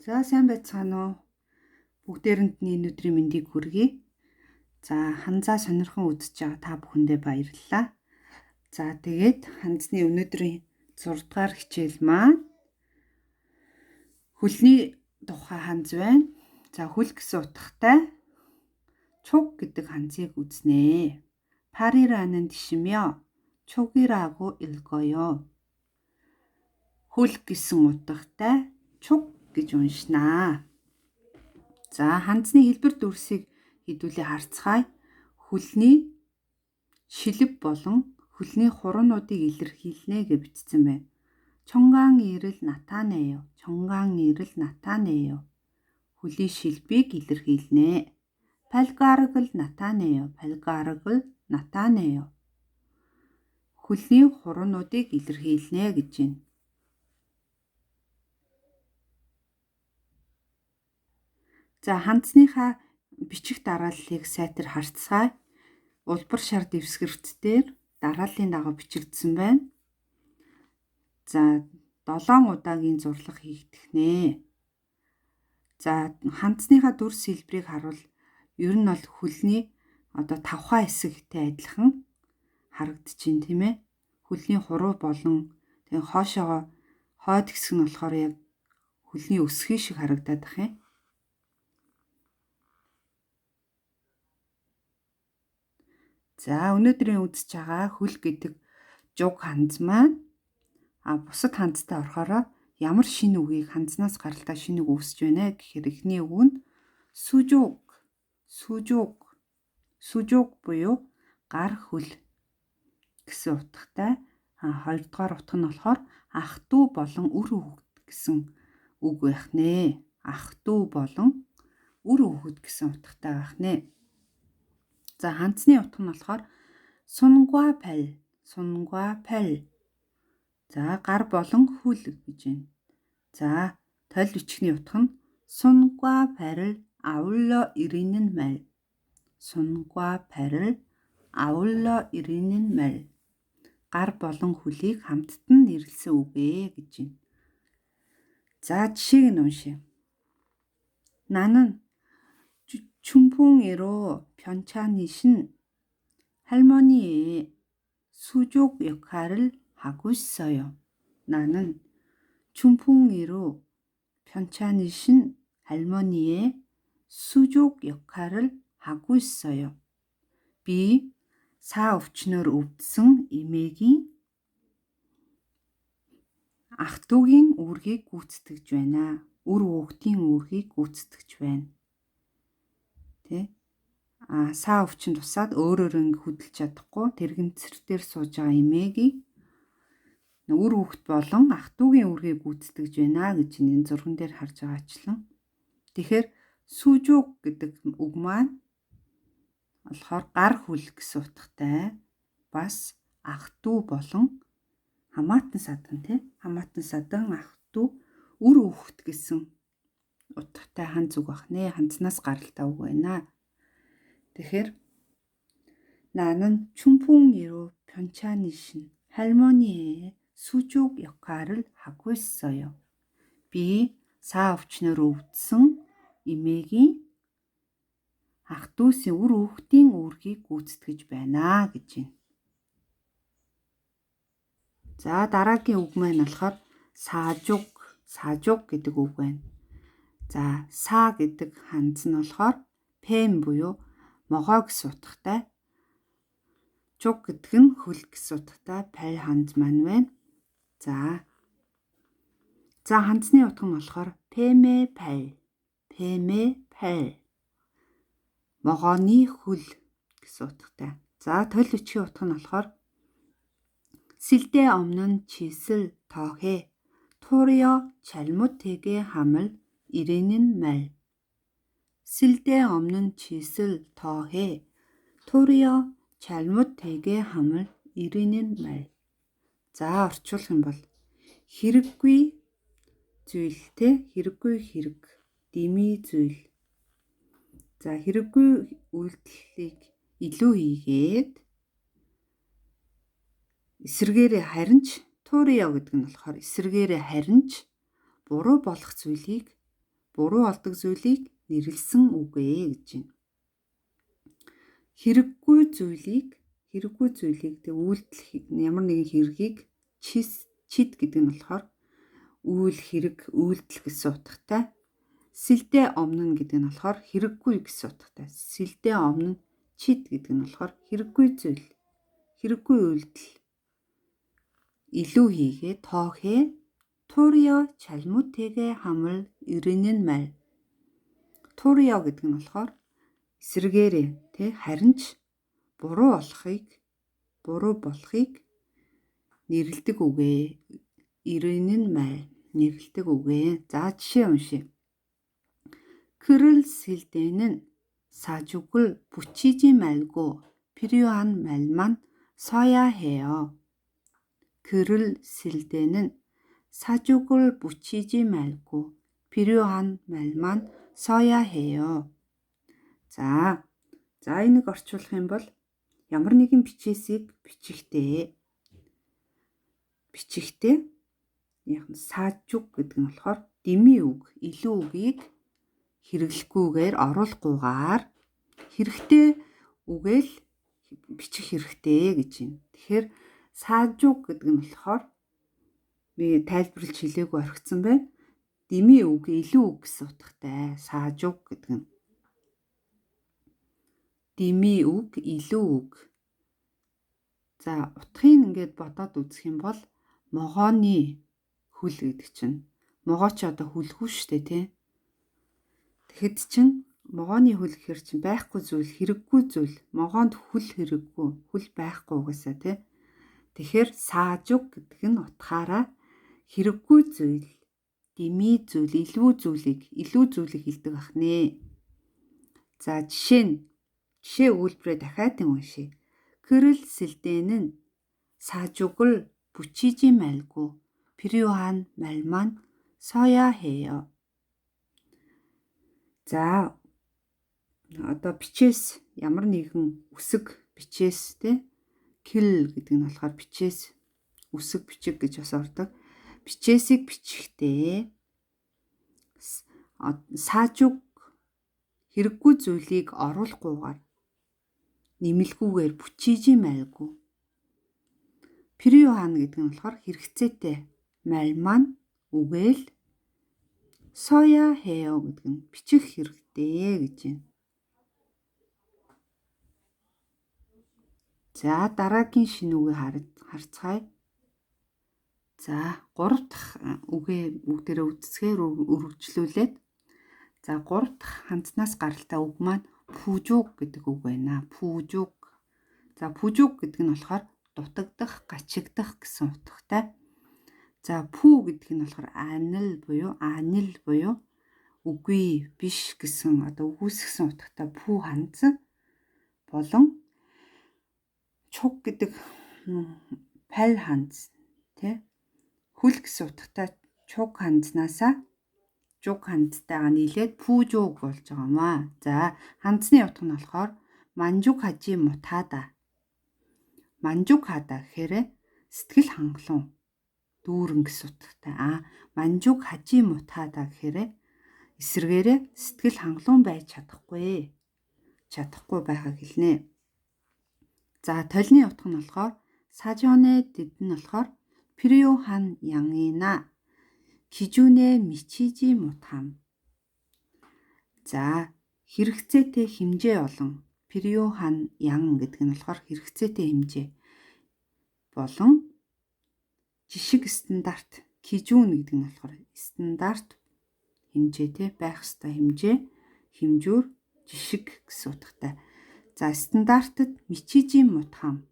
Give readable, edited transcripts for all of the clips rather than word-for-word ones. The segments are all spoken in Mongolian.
За сайн байцгаана уу? Бүгдээрэнд нь энэ өдрийн мэндийг хүргэе. За ханзаа сонирхон үзэж байгаа та бүхэндээ баярлалаа. За тэгээд ханзны өнөөдрийн 6 дугаар хичээл маань хөлний тухай ханз байна. За хөл гэсэн утгатай чуг гэдэг ханзыг үзнэ. 파리라는 뜻이며 촉이라고 읽어요. Хөл гэсэн утгатай чуг гэж уншина. За ханзны хэлбэр дүрсийг хэдүүлээ харцгаая. Хөлний шилэв болон хөлний хуруунуудыг илэрхийлнэ гэж бичсэн байна. 정강이를 나타내요. 정강이를 나타내요. Хөлийн шилбийг илэрхийлнэ. 발가락을 나타내요. 발가락을 나타내요. Хөлний хуруунуудыг илэрхийлнэ гэж байна. За ханзныхаа бичих дарааллыг сайтар харцгаая. Улбар шар дэвсгэрт дээр дарааллын дагуу бичигдсэн байна. За 7 удаагийн зурлага хийгдэх нэ. За ханзныхаа дүрс хэлбэрийг харуул ер нь бол хөлний одоо тавхаа хэсэгтэй адилхан харагдчихээн, тийм ээ. Хөлний хуруу болон тэгээ хоошоогоо хойд хэсэг нь болохоор яг хөлний өсгий шиг харагдаад ах юм. За өнөөдрийн үзэж байгаа хөл гэдэг жуг ханз маань бусад ханзтай орохороо ямар шинэ үгийг ханзнаас гаралтай шинэ үг үүсэж байна гэхээр эхний үг нь сүжуг, сүжуг, сүжуг буюу гар хөл гэсэн утгатай. Хоёрдугаар утга нь болохоор ах дүү болон үр хүүхэд гэсэн үг байх нэ. Ах дүү болон үр хүүхэд гэсэн утгатай байх нэ. За ханцны утга нь болохоор сунгва пал, сунгва пал. За гар болон хөл гэж байна. За толь бичгний утга нь 손과 발을 아울러 이르는 말. 손과 발을 아울러 이르는 말. Гар болон хөлийг хамттан нэрлэсэн үг ээ гэж байна. За жишээг нь уншъя. 나는 춘풍이로 편찮으신 할머니의 수족 역할을 하고 있어요. 나는 춘풍이로 편찮으신 할머니의 수족 역할을 하고 있어요. Би саа өвчнөөр өвдсөн эмээгийн ах дүүгийн үүргийг гүйцэтгэж байна. Үр хүүхдийн үүргийг гүйцэтгэж байна. Тэ? Саа өвчин тусаад өөрөөр ингэ хөдөлж чадахгүй тэрэгцэр дээр сууж байгаа эмээгийн үр хүүхэд болон ах дүүгийн үүргийг гүйцэтгэж байна гэж энэ зурган дээр харж байгаачлан. Тэгэхээр сүжүүг гэдэг үг маань болохоор гар хөл гэсэн утгатай бас ах дүү болон хамаатан садан, тий, хамаатан садан ах дүү үр хүүхэд гэсэн утгатай ханз үг байх нэ. Ханзнаас гаралтай үг байна. Тэгэхээр 나는 춘풍이로 편찮으신 할머니의 수족 역할을 하고 있어요. Би саа өвчнөөр өвдсөн эмээгийн ах дүүсийн үр хүүхдийн үүргийг гүйцэтгэж байна гэж байна. За дараагийн үг маань болохоор саажуг, саажуг гэдэг үг байна. За саа гэдэг ханз нь болохоор пэм буюу могой гэсэн утгатай. Чуг гэдэг нь хөл гэсэн утгатай пай ханз маань байна. За ханзны утга нь болохоор пэмэ пай, пэмэ пай. Могооны хөл гэсэн утгатай. За толь бичгийн утга нь болохоор 쓸데없는 짓을 더해 도리어 잘못되게 함을 이르는 말. 쓸데없는 짓을 더해 도리어 잘못되게 함을 이르는 말. За орчуулах юм бол хэрэггүй зүйлтэй хэрэггүй хэрэг, дэмий зүйл. За хэрэггүй үйлдэлийг илүү хийгээд эсрэгээрээ харин ч 도리어 гэдэг нь болохоор эсрэгээрээ харин ч буруу болох зүйлийг Буруу болдог зүйлийг нэрлсэн үг ээ гэж байна. Хэрэггүй зүйлийг тэг үйлдэл ямар нэгэн хэргийг чид гэдэг нь болохоор үйл хэрэг үйлдэл гэсэн утгатай. Сэлдээ омнон гэдэг нь болохоор хэрэггүй гэсэн утгатай. Сэлдээ омнон чид гэдэг нь болохоор хэрэггүй зүйл, хэрэггүй үйлдэл. Илүү хийгээ тоохээ турио чалмутэгэ хамал ирэнэн мал. Турио гэдэг нь болохоор эсрэгээрээ тий харин ч буруу болохыг нэрлэдэг үгээ. Ирэнэн мал нэрлэдэг үгээ. За жишээ уншъя. 글을 쓸 때는 사족을 붙이지 말고 필요한 말만 써야 해요. 글을 쓸 때는 사족을 붙이지 말고 필요한 말만 써야 해요. За энийг орчуулах юм бол ямар нэгэн бичээсийг бичихтэй яг нь сажуг гэдэг нь болохоор дэмий үг, илүү үгийг хэрэглэхгүйгээр оруулахгүйгээр хэрэгтэй үгээл бичих хэрэгтэй гэж байна. Тэгэхээр сажуг гэдэг нь болохоор би тайлбарлаж хэлээгүй орхисон байна. Дэмий үг, илүү үг гэсэн утгатай. Сажуг гэдэг нь дэмий үг, илүү үг. За утгыг ингээд бодоод үзэх юм бол могооны хөл гэдэг чинь могоо ч одоо хүлгүй шүү дээ, тий. Тэгэхэд чинь могооны хөл гэхэр чинь байхгүй зүйл, хэрэггүй зүйл, могоонд хөл хэрэггүй, хөл байхгүй угаасаа тий. Тэгэхээр саажуг гэдэг нь утгаараа хэрэггүй зүйл, дэмий зүйл, илүү зүйлийг хэлдэг ах нэ. За жишээ өгүүлбэрээ дахиад уншъя. 글을 쓸 때는 사족을 붙이지 말고 필요한 말만 써야 해요. За одоо бичээс ямар нэгэн үсэг бичээс тий кил гэдэг нь болохоор бичээс үсэг бичиг гэж бас ордог. Бичээсийг бичихтэй саажуг хэрэггүй зүйлийг оруулахгүйгээр нэмэлгүйгээр бүтчиж майлгүй. 필요한 гэдэг нь болохоор хэрэгцээтэй мал маань үгээл 써야 해요 гэдэг нь бичих хэрэгтэй гэж байна. За дараагийн шинэ үгээ харцгаая. За 3 дахь үгээ бүгдээрээ үздгээр өргөжлүүлээд за 3 дахь ханцнаас гаралтай үг маань пүжүг гэдэг үг байна. Пүжүг. За пүжүг гэдэг нь болохоор дутагдах, гачигдах гэсэн утгатай. За пүү гэдэг нь болохоор анил буюу үгүй, биш гэсэн одоо үгүйсгэсэн утгатай пүү хандсан болон чуг гэдэг паль хандс тий хөл гэсэн утгатай чуг хандснаасаа жуг хандтайгаа нийлээд пүүжуг болж байгаа юм аа. За хандсны утга нь болохоор манжуг хажи мутаада. Манжуг хада гэхээр сэтгэл хангалуун дүүрэн гэсэн утгатай. Манжуг хажи мутаада гэхээр эсрэгээрээ сэтгэл хангалуун байж чадахгүй. Чадахгүй байхыг хэлнэ. За толны утга нь болохоор сажоне дэд нь болохоор 필요한 양이나 기준에 미치지 못함. За хэрэгцээтэй хэмжээ болон 필요한 양 гэдэг нь болохоор хэрэгцээтэй хэмжээ болон жишг стандарт 기준 гэдэг нь болохоор стандарт хэмжээ тий байх ёстой хэмжээ, хэмжүүр, жишг гэсэн утгатай. За стандартад 미치지 못함.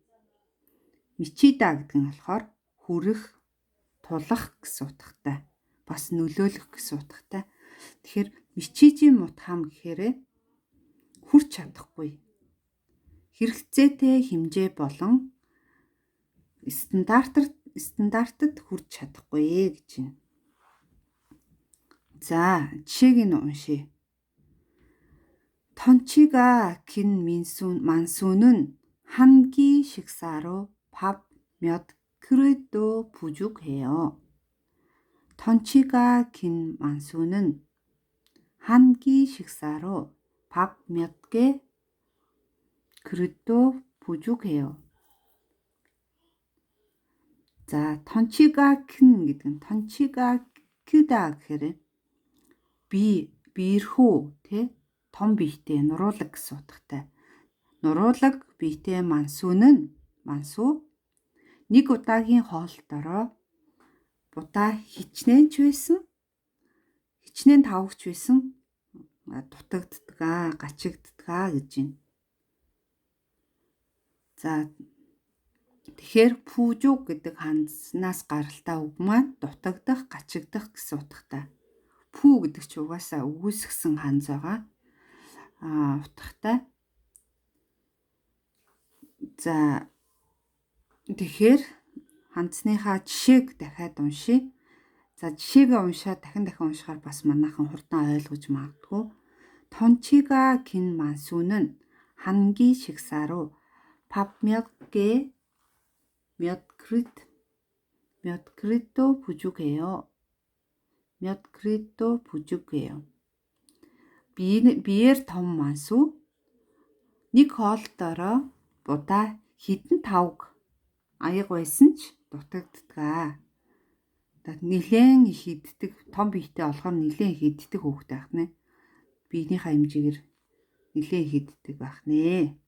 미치다 гэдэг нь болохоор хүрэх, тулах гэсэн утгатай. Бас нөлөөлөх гэсэн утгатай. Тэгэхээр 미치지 못함 гэхээр хүрч чадахгүй. Хэрэгцээтэй хэмжээ болон стандартад хүрч чадахгүй гэж байна. За жишээг нь уншъя. 덩치가 긴 만수는 한 끼 식사로 밥 몇 그릇도 부족해요. 덩치가 긴 만수는 한 끼 식사로 밥 몇 개 그릇도 부족해요. За, 덩치가 큰 гэдэг нь 덩치가 크다 гэхээр би биерхүү тий том биетэй нуруулаг гэсэн утгатай. Нуруулаг биетэй мансүүн нь мансүү нэг удаагийн хоолтороо будаа хичнээн ч байсан хичнээн тавгч байсан дутагддаг аа, гачигддаг аа гэж байна. За, тэгэхээр пүүжүү гэдэг ханзнаас гаралтай үг маань дутагдах, гачигдах гэсэн утгатай. Пүү гэдэг чи угаасаа үгүйсгсэн ханз байгаа. Утгатай. За, тэгэхээр ханцныхаа жишээг дахиад уншъя. За, жишээгээ уншаад дахин дахин уншихаар бас манайхан хурдан ойлгож магадгүй. 덩치가 긴 만수는 한 끼 식사로 밥 몇 개, 몇 그릇, 몇 그릇도 부족해요. 몇 그릇도 부족해요. Биеэр том мансүү нэг хоолтороо будаа хэдэн тавг аяга байсан ч дутагддаг аа. Нилээн их иддэг, том биетэй болохоор нилээн их иддэг хүүхдээ байх нэ. Биенийхээ хэмжээгээр нилээн их иддэг байх нэ.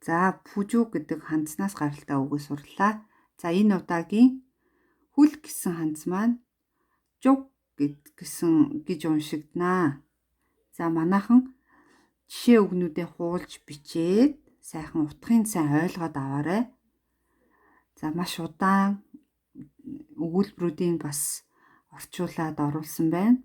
За, пүжүү гэдэг ханцнаас гаралтай үгээ сурлаа. За, энэ удаагийн хүл гэсэн ханц маань жуг гэсэн гэж уншигданаа. За, манайхан жишээ үгнүүдээ хуулж бичээд сайхан утгын сайн ойлгоод аваарай. За, маш удаан өгүүлбэрүүдийн бас орчуулад оруулсан байна.